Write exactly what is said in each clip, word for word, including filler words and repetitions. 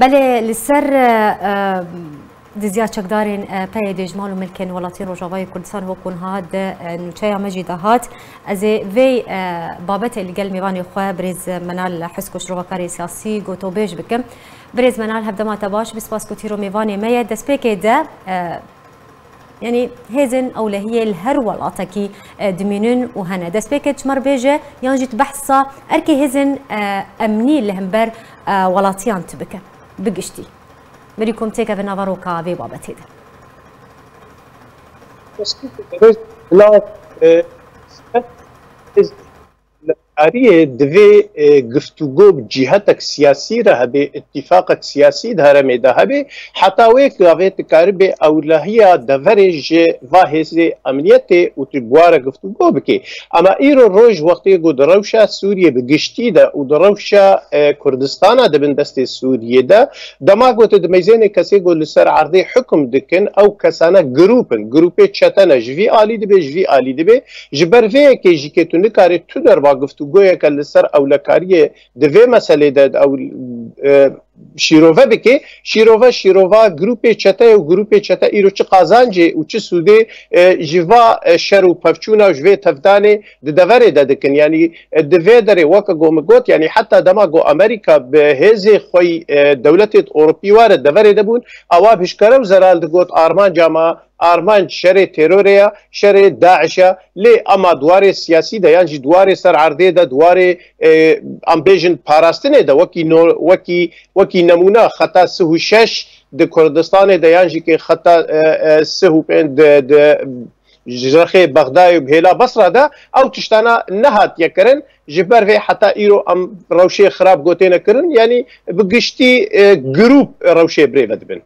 Belê, li ser, e, e, diziya çekdarên, e, P Y D ji mal û milkên welatiyên Rojavayê Kurdistan wek hûn hat di, e, nûçeya me jî de hat. Ez ê vê, e, babetê li gel mêvanê xwe birêz Menal Hizko, şirovakarê siyasî, gotobêj bikim. Birêz Menal, hevdema te baş, bi spas ku tîro mêvanê me ye. Destpêkê de, e, Yanî hêzên ewlehiyê li her welatekî, e, dimînin û hene. Destpêkê çima bêje yan jî tu behsa erkê hêzên, e, emnî li hember, e, welatiyan tu bike bi giştî. Berî ku em têkevin nava roka vê babetê de. Bila, e, Kariyê divê, e, giftûgo bi cîhetek siyasî re hebe, îtîfaqek siyasî di herêmê de hebe, heta wê gavê dikaribê ewlehiya deverê ji va hêzê emniyetê û tu bi wa re giftûgo bike. Ama îro roj wextê ku di rewşa Sûriyê bi giştî de û di rewşa, e, Kurdistana di bin destê Sûriyê de, dema ku tu dimeyzênê kesê ku li ser erdê hukm dikin, ew kesane grûp in, grûpê çete ne, ji vî alî dibe, ji vî alî dibe. Ji ber vê yekê jî ke tu nikarî tu derba giftûgoyeke li ser ewlekariyê di vê meselê de ew, e, şîrove bike. Şîrove, şîrova grûpê çete ye û grûpê çete îro çi qazancê û çi sûdê, e, ji va, e, şer û pevçûna û ji vê tevdanê di deverê de dikin. Yanî, e, di vê derê weke ku min got, yanî heta dema ku Amerîka bi hêzê xwe yî, e, dewletê Ewropî were deverê de bûn, ewa bi hişkere û zelal digot armanca me armanc şerê terorê ya, şerê DAIŞ ya, lê ema di warê siyasî de yan jî di warê ser erdê de, di warê, e, em bêjin parastinê de, wekî no-, wekî, wekî nemûne xeta sih û şeş di Kurdistanê de yan jî kê xeta, e, e, sih û pênc di, di ji rexê Bexdayê û bi hêla Basra de ew tiştana nehatiye kirin. Ji ber vê heta îro em rewşê xirab gotêne kirin. Yanî bi giştî, e, grûp rewşê birêve dibin.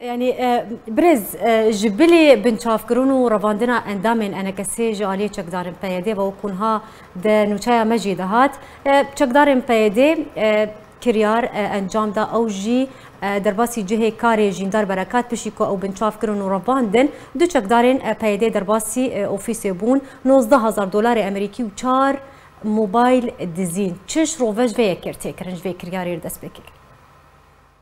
Yanî, e, birêz, e, ji bilî binçavkirin û revandina endamên ENKSê ji aliyê çekdarên P Y D ve û kunha di nûçeya me jî de hat. E, çekdarên P Y D, e, kiryar, e, encam da, ew jî, e, derbasî cihê karê Jîndar Berekat, piştî ku ew binçavkirin û revandin, du çekdarên, e, P Y D derbasî, e, ofîsê bûn, nozdeh hezar dolarê Amerîkî û çar mobayl dizîn. Çi şirove ji vê yekê tê kirin, ji vê kiryarê dest pê kir?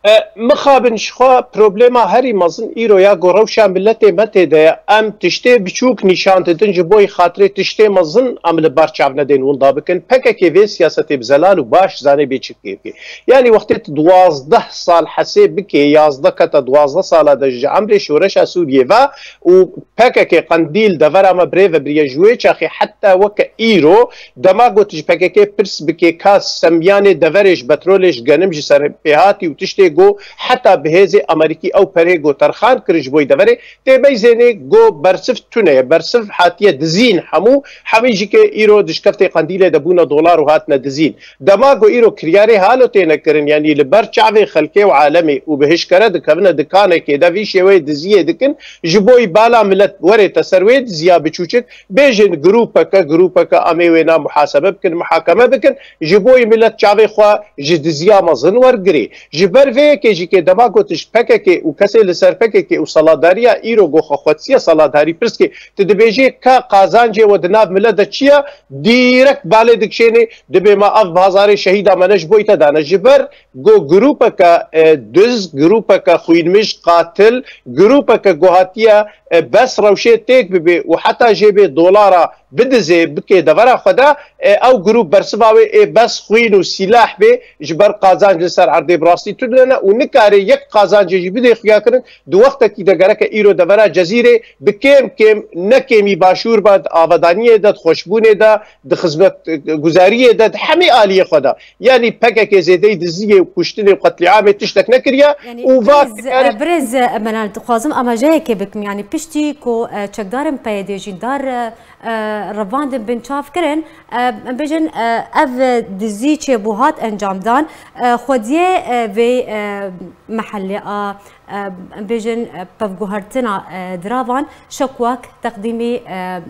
E, mixabin ji xwe problema herî mezin îro ya ku rewşa miletê me tê de ye. Em tiştê biçûk nîşan didin, ji bo yî xatirê tiştê mezin em li ber çav nedên winda bikin. P K K vê siyasetê bi zelal û baş zanê bê çi bike. Yanî wextê tu duwazdeh sal hesê bikê, yazdeh kete duwazdeh sala de ji emrê şoreşa Sûriyê ve û P K K qendîl devera me birêve biriye ji wê çaxê heta weke îro, dema got ji P K K pirs bike ka semiyanê deverê ji petrolê ji genim ji serpêhatî û tiştê go heta bi hêzê Amerîkî ew perê go terxan kirin ji bo deverê, tê meyzênê go bersiv tune ye, bersiv hatiye dizîn hemû, hemî jî ke îro di şkeftê qendîlê de bûne dolar û hatine dizîn. Dema ku îro kiryarê halo têne kirin, yanî li ber çavê xelkê û alemê û bi hişkere dikevine dikanekê de vî şêweyê diziyê dikin, ji bo yî bala milet were te ser wê diziya biçûçik, bêjin grûpeke, grûpeke em ê wêna muhasebe bikin, muhakeme bikin, ji bo yî milet çavê xwe ji diziya mezin wergirê. Ji ber vê yekê jî kê dema ku tu ji P K K û kesê li ser P K K û saladariya îro go xwe xwetiye saladarî pirs kê, tu dibêjê ka qazancê we di nav milet de çi ye, dîrekt balê dikişênê, dibê me ev bazarê şehîda me ne ji bo te dane. Ji ber ku grûpeke, e, diz, grûpeke xwînmij, qatil, grûpeke ku hatiye, e, bes rewşê têk bibê û heta jê bê dolara bidizê, bikê devera xwe de, e, ew grûp bersiva wê ê bes xwîn û sîlah bê, ji ber qazanc li ser erdê bi rastî tune ne û nikare yek qazancê jî bidê xuya kirin, di wextekî de gereke îro devera Cezîrê bi kêm kêm, ne kêmî başûr be, di avadaniyê de, di xweşbûnê de, di xizmetguzariyê de, di hemî aliyê xwe de. Yanî P K K zêdeyî diziyê û kuştinê û qetlîamê tiştek nekiriye Yanî û va birêz, e, birêz, e, Menal, dixwazim amajeyekê bikim. Yanî piştî ku, e, çekdarên P Y D Jîndar, e, e, revandin binçav kirin, e, em bêjin, e, ev dizî çêbû hat encamdan, e, xwediyê, e, vê, e, mehellê a, e, em bêjin, e, pevguhertina, e, diravan şekwak teqdîmî, e,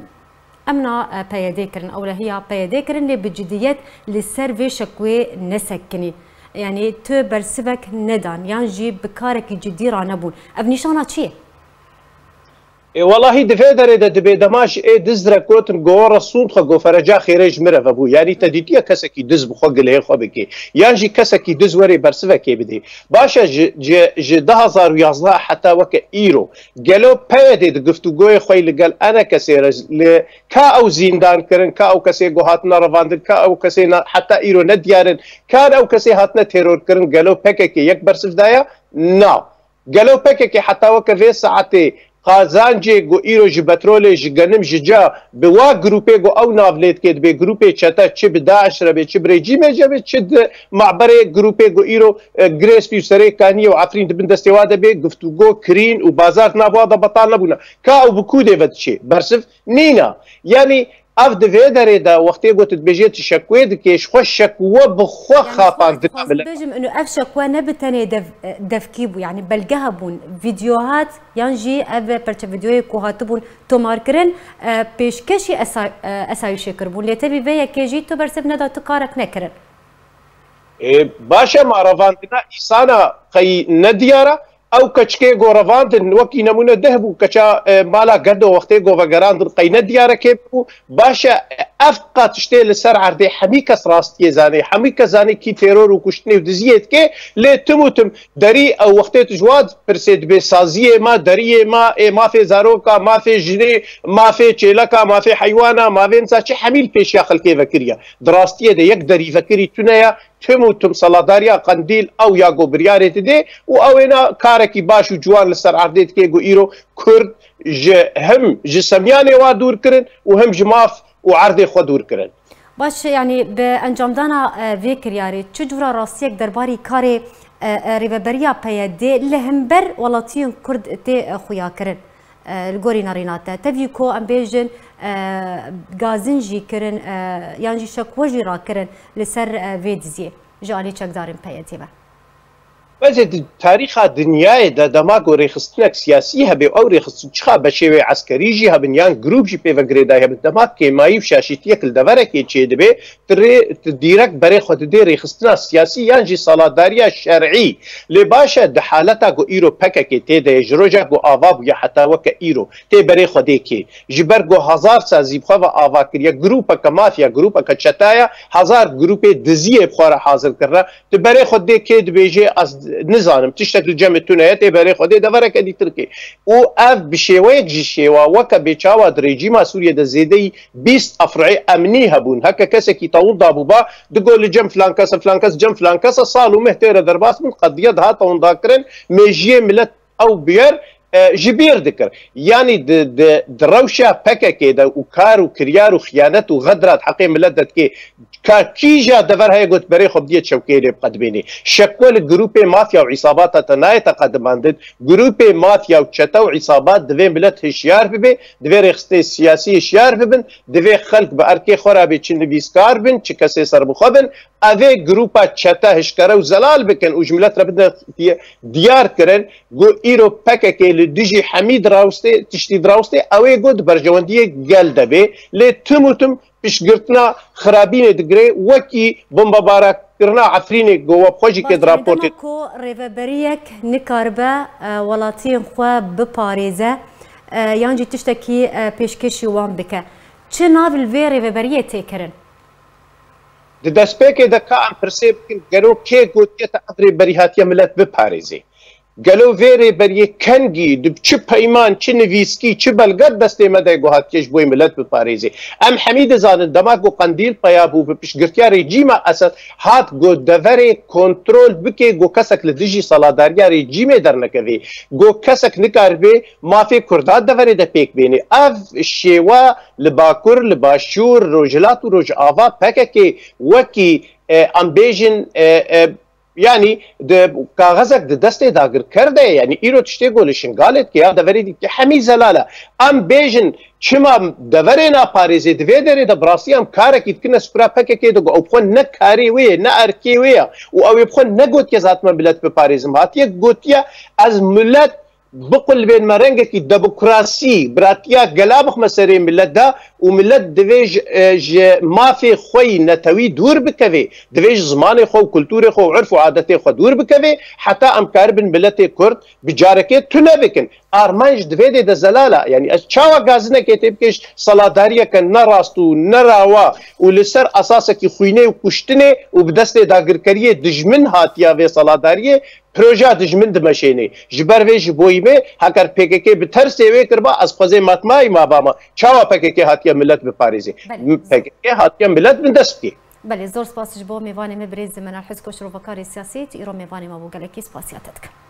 Emna, e, P Y D kirin, ewlehiya P Y D kirin, lê bi cidiyet li ser vê şekwê nesekinî. Yanî tu bersivek nedan, yan jî bi karekî cidî ranebûn. Ev nîşana çi ye? Ê, welahî di vê derê de dibê dema ji ê diz re gotin, go resûnd xwe, go fereca xêrê ji min re vebû. Yanî te dîtiye kesekî diz bi xwe gileyê xwe bike. Yan jî kesekî diz werê bersivekê bidê. Baş e, ji, ji, ji du hazar û yazdeh heta weke îro, gelo P Y D di guftûgoyê xwe li gel ene kesê re li ka ew zîndan kirin, ka ew kesê ku hatine revandin, ka ew kesê na-, heta îro ne diyar in, ka ew kesê hatine teror kirin, gelo P K K yek bersiv daye? Na. Gelo P K K heta weke vê saetê qazancê ku îro ji petrolê, ji genim, ji ca bi wa grûpê ku ew nav lê dike, dibê grûpê çete, çi bi DAIŞ re be, çi bi rejîmê ce be, çi di maberê grûpê ku îro, e, Girê Spî û Serê Kaniyê û Efrîn di bin destê wa de bê, guftûgo kirîn û bazar di nav wa de betal nebûne. Ka ew bi kû dê ve diçê? Bersiv nîna. Yanî ev di vê derê de wextê ku tu dibêjê tu şekwe dikê, ji xwe şekwe bi xwe Yanî xapandina xwest millet. Bêjim, inu ev şekwe ne bi tenê dev-, devkî bû, yanî belge hebûn, vîdeo hat, yan jî ev perçe vîdeoyê ku hatibûn tomarkirin, e, pêşkêşî esa-, e, esayîşê kiribûn. Lê tevî vê yekê jî tu bersiv neda, tu karek nekirin. Ê, baş e, ma revandina îsana qey nediyar e? Ew keçikê go revandin, wekî nemûne deh bû, keça, e, mala Gedo wextê go vegerandin qey ne diyar e kê bû? Baş e, ev qat tiştê li ser erdê hemî kes rastiyê zanê, hemî kes zanê kî teror û kuştinê û diziyê dike, lê tim û tim derî ew wextê tu ji wa dipirsê dibê saziyê ma, deriyê ma, ê mafê zaroka, mafê jinê, mafê çêleka, mafê heywana, mafê nisa çi hemî li pêşiya xelkê vekiriye. Di rastiyê de yek derîvekirî tune ye, tim û tim seladariya Qendîl ew ya ku biryarê dide û ew êna karekî baş û ciwan li ser erdê dike ku îro Kurd ji, him ji semyanê wa dûr kirin û him ji maf û erdê xwe dûr kirin. Baş, yanî bi encamdana, e, vê kiryarê çi cûra rastiyek derbarî karê, e, e, rêveberiya P Y D li hember welatiyên Kurd tê, e, xuyakirin? E, li gorî nerîna te, tevî ku em bêjin, e, gazin jî kirin, e, yan jî şekwe jî rakirin li ser, e, vê diziyê ji alî çekdarên P Y D ve. Wezê di tarîxa dinyayê de dema ku rêxistinek siyasî hebe, ew rêxistin çiqa beşê wê eskerî jî hebin yan grûp jî pê ve girêdayî hebin, dema kêmayî û şaşîtiyek li deverekê çêdibe, tu rê, tu dîrek berê xwe didê rêxistina siyasî yan jî saladariya şer'î. Lê baş e, di haleta ku îro P K K tê de ye, ji roja ku ava bûye heta weke îro, tê berê xwe dê kê? Ji ber ku hezar sazî bi xwe ve ava kiriye, grûpeke mafya, grûpeke çetaya, hezar grûpê diziyê bi xwe re hazir kirine, tu berê xwe dê kê dibêjê, ez nizanim, tiştek li cemê tune ye, tê berê xwe dê devereke dîtir kê. Û ev bi şêweyek ji şêwa weke bê çawa di rejîma Sûriyê de zêdeyî bîst efrûê emnî hebûn. Heke kesekî tewil dabûba, digo li cem filan kes e, filan kes cem filan kes e, sal û meh tê re derbas bin, qediya dihat tewinda kirin, mêjiyê milet ew bûyer, e, ji bîr dikir. Yanî di, di, di rewşa P K K de û kar û kiryar û xiyanet û xedra di heqê milet de dikê, ka kîja dever heye got berê xwe bidiyê çewkeyê lê biqedimênê. Şekwe li grûpê mafya û îsabata te nayê teqedimandin. Grûpê mafya û çete û îsabat divê milet hişyar bibe, divê rêxistê siyasî hişyar bibin, divê xelk bi erkê xwe re bê çi nivîskar bin, çi kesê serbixwe bin, evê grûpa çete hişkere û zelal bikin û ji milet re bidin diye-, diyar kirin ku îro P K K li dijî hemî dirawistê, tiştî dirawistê, ew ê got berjewendiyê gel de bê, lê tim û tim piştgirtina xirabînê digire, wekî bombebarakirina Efrînê ku we bi xwe jî kê di raportê. Baş, yanî dema ku rêveberiyek nikaribe, e, welatiyên xwe biparêze, e, yan jî tiştekî, e, pêşkêşî wan bike, çi nav li vê rêveberiyê tê kirin? Di destpêkê de ka em pirsê bikin, gelo kê gotiye te ev rêberî hatiye milet biparêzê? Gelo vê rêberiyê kengî, di çi peyman, çi nivîskî, çi belge di destê me de ku hatiye ji bo yê milet biparêzê? Em hemî dizanin, dema ku Qendîl peya bû, bi piştgirtiya rejîma Esed hat ku deverê kontrol bike, ku kesek li dijî saladariya rejîmê dernekevê, ku kesek nikaribe mafê Kurda deverê de pêk bêne. Ev şêwa li Bakur, li Başûr, Rojhilat û Rojava P K K wekî, e, em bêjin, e, e, yanî di kaxezek di destê dagirker de ye. Yanî îro tiştê ku li Şingalê dike ya deverê dî dike hemî zelal e. Em bêjin çima deverê naparêzê, di vê derê de bi rastî em karekî dikine sifra P K K de ku ew bi xwe ne karê wê ye, ne erkê wê ye û ew ê bi xwe negotiye zatime milet biparêzim. Hatiye gotiye ez milet biqulibênme rengekî demokrasî, biratiya gela bixme serê milet de û milet divê ji, e, ji mafê xwe yî netewî dûr bikevê, divê ji zimanê xwe û kulturê xwe û urf û adetê xwe dûr bikevê, heta em karibin miletê Kurd bi carekê tune bikin. armanc di vê dê de zelal e. Yanî ez çawa gazinekê tê bikêş seladariyeke ne rast û ne rawa û li ser esasekî xwînê û kuştinê û bi destê dagirkeriyê dijmin hatiya vê seladariyê, projeya dijmin dimeşênê. Ji ber vê ji boyî me, heker P K K bi tersê wê kiriba, ez xwezê matmayî ma bama. Çawa P K K hatiye milet biparêzê? Belê. P K K hatiye milet bi dest bikê. Belê, zor spas ji bo mêvanê me birêz Menal Hizko, şirovekarê siyasî, tu îro mêvanê me bû, gelekî spasiya te dikim.